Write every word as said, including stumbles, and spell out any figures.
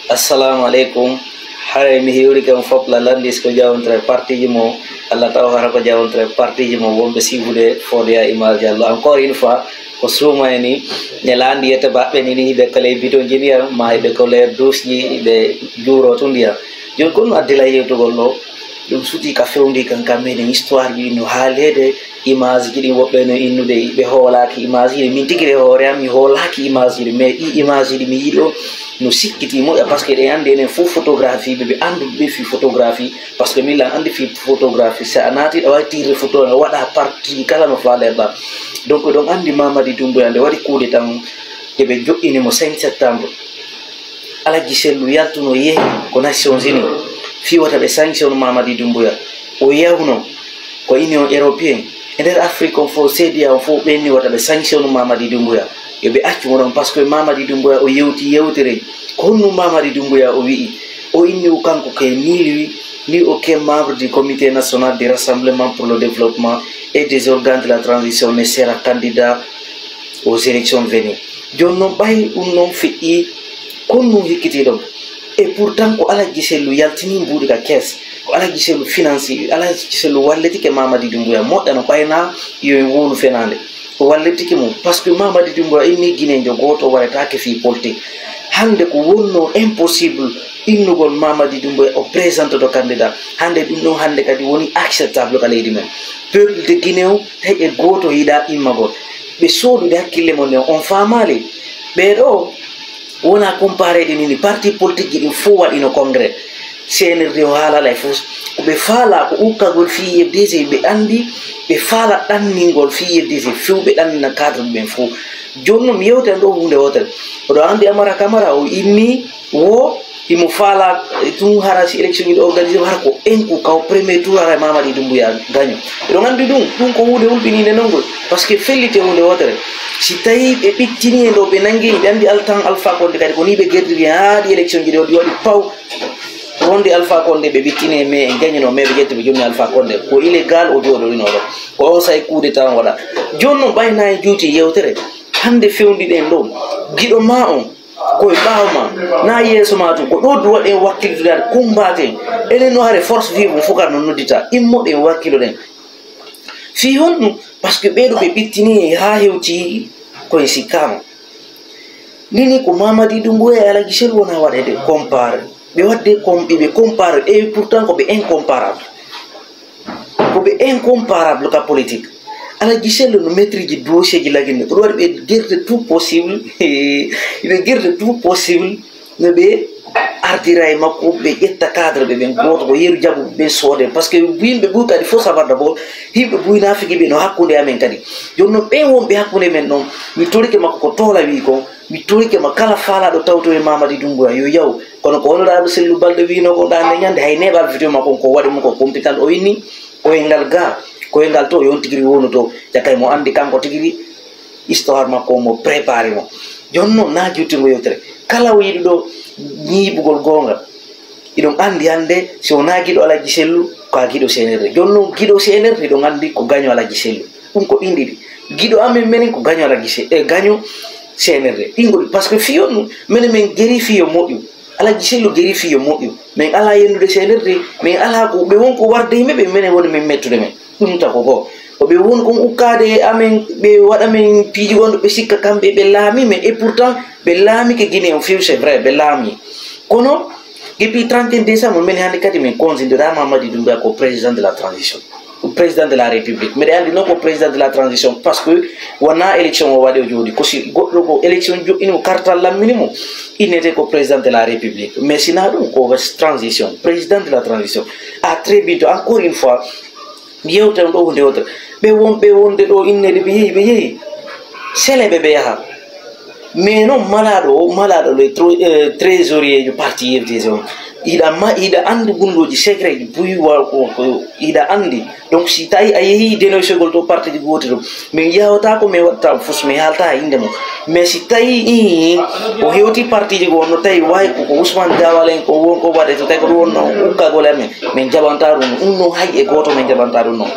Assalamu aleykum. Haray mi hiwrike on fof la landis ko jawontre partiji mo. Allah taw hara ko jawontre partiji mo wonɓe sifude fodde ya image allo encore une fois. Ko suuma e ni ne landi yette baɓɓe ni ni hiɓe kala e bidon ji ndiyam ma hiɓe ko leer duusji hiɓe juuro to ndiyam. Joni kon no addi la yewtugol ɗo. Ɗum suti ka fewndi kan kam meɗen histoire ji no haalede. Image ji ɗin woɓɓe no innude ɓe hoolaki image ji ɗin min tigi e hoore am mi hoolaki image ji ɗin mais ɗi image ji ɗin mi yiɗo no sikkiti moƴƴa parce que ɗen andi enen fof photographie ɓe ɓe anduɓe ɓe fi photographie. Parce que min lan andi fi photographie si a naati ɗo wawi tirde photo no waɗa partie kala no falerɗa. Donc ɗon andi Mamadi Doumbouya nde waɗi coup d'état on. Eɓe joɗɗini mo cinq septembre. Alaji Sellu yaltuno yehi ko Nations Unies fii wata ɓe sanction Mamadi Doumbouya. O yahno ko Union Européen e nder Afrique on fof, C D A O on fof ɓenni wata ɓe sanction Mamadi Doumbouya. Yo ɓe accu mo ɗon parce que Mamadi Doumbouya o yewti yewtere. Ko honno Mamadi Doumbouya o wi'i? O inni o kanko ke ni wi ni o ke membre du Comité National de Rassemblement pour le Développement et des organes de la transition ne sera candidat aux élections venues. Jooni noon ɓay ɗum noon feƴƴi kon ɗum hikkiti ɗon. E pourtant ko Alaji Sellu yaltini mbuuɗi ka kees, ko Alaji Sellu financi, Alaji Sellu wallitike Mamadi Doumbouya moƴƴa no ɓayna yo en wonu fenaande. O wallitike mum parce que Mamadi Doumbouya inni Guinéjo gooto waretaake fii politique. Hannde ko wonno impossible innugol Mamadi Doumbouya o présente to candidat. Hannde ɗum ɗon hannde kadi woni acceptable ka leydi men. Peuple de Guinée o tawi e gooto yiɗa immagol. Ɓe soodude hakkille mon nden on faamaali. Ɓee ɗo wona compareede ni ni parti politique ji ɗin fof waɗino congrès. C N R D o haalala e fof ko ɓe faala ko ukkagol fii F D C ɓe anndi ɓe faala ɗanningol fii F D C few ɓe ɗannina cadre ɓen fof. Jooni noon mi yewtan ɗo huunde wootere. Oɗo anndi Amara Camara o inni wo himo faala tun hara si élection ji ɗo organisé hara ko enku kaw premier tour hara Mamadi Doumbouya gaño. Eɗon anndi ɗum ɗum ko huunde hulɓiniinde nongol parce que fellite huunde wootere. Si tawi ɓe ɓittini e ɗo ɓe nangi ɓe anndi altan Alpha Condé kadi ko ni ɓe gerdiri haa ɗi élection ji ɗo ɗi waɗi paw. Wonde Alpha Condé ɓe ɓittini e mais en gañino mais ɓe ƴetti ɓe jonni Alpha Condé ko illégal o jooɗorino ɗo. Ko on say coup d'état on waɗa. Jooni noon ɓayna e juuti yewtere hannde fewndi ɗen ɗo giɗo ma on koye ɓaawo ma na yeeso ma tun ko ɗo duwaɗen wakkildude combattre enen no hare force vive on fof kadi no noddita immoɗen wakkiloɗen. Fii honɗum? Parce que ɓeeɗo ɓe ɓittini haa hewti koye sikkaama. Nini ko Mamadi Doumbouya e Alaji Sellu wona waɗede compare ɓe waɗde ɓe compare et pourtant ko ɓe incomparable. Ko ɓe incomparable ka politique. Alaji Sellu no maîtrise dossier ji lagine ko ɗum waɗi ɓe guerre tout possible. Ɓe guerre tout possible no ɓe ardira e makko ɓe ƴetta cadre ɓe ɓen goto ko yeru jaɓuɓe ɓen soode parce que yimɓe ɓuy kadi faut savoir d'abord yimɓe ɓuy nafiki ɓe no hakkude amen kadi. Jooni noon ɓen wonɓe hakkude men ɗon mi torike makko ko toola wi kon. Mi torike ma kala faalaɗo tawtoye Mamadi Doumbouya yo yaw kono ko honorable Sellu Balde wino ko ɗande ñande hay neɓal video makko ko waɗi mo ko compétent o inni koye ngal ga koye ngal to yon tigiri wonu to jakay mo andi kanko tigiri. Histoire makko mo préparé mo. Jooni noon na juttingo yewtere kala o yiɗi ɗo ñiiɓugol goonga. Iɗon anndi hannde si wonaa giɗo Alaji Sellu ko a giɗo C N R D. Jooni noon giɗo C N R D iɗon anndi ko gaño Alaji Sellu. Ɗum ko ɗin ɗiɗi giɗo amen menen ko gaño Alaji Se- e gaño C N R D. Ɗin ko par ce que fiyo ɗum menen men geri fiyo moƴƴu. Alaji Sellu geri fiyo moƴƴu. Min alaa yenndude C N R D. Min alaa ko ɓe won ko warde yimɓe ɓe minen woni min mettude men. Ɗum tako goo ko ɓe woni kon ukkaade e amen ɓe waɗa men piiji wonɗo ɓe sikka kamɓe ɓe laami men et pourtant ɓe laamike Guinée on few c'est vrai ɓe laami kono depuis trente et un décembre min hannde kadi min considérama Mamadi Doumbouya ko président de la transition. Président de la république mbiɗa anndi noon ko président de la transition par ce que wona élection o waɗi o jooɗi ko si goɗɗo ko élection joɗɗini mo kartal lammini mo innete ko président de la république mais sina ɗum ko transition président de la transition. À très bientôt encore une fois. Mi yewta on ɗo hunde wotere ɓe wonɓe wonde ɗo innede ɓe yehi ɓe yehi seleɓe ɓe yaha. Mais noon malaaɗo o malaaɗo le trésorier jo parti F D C on hiɗa ma hiɗa anndi gunndooji secret ji buy wa ko hiɗa anndi. Donc si tawi a yehi dénoncegol to parti ji gooti to min yawata ko min waɗata on fus mi haalta e innde mum. Mais si tawi ii o hewti parti ji goo no tawi wawi koko Ousmane Gawal en ko won ko waɗe so tawi ko ɗum wonno ukkagol amen min jaɓanta ɗum ɗum no hay e gooto min jaɓanta ɗum noon.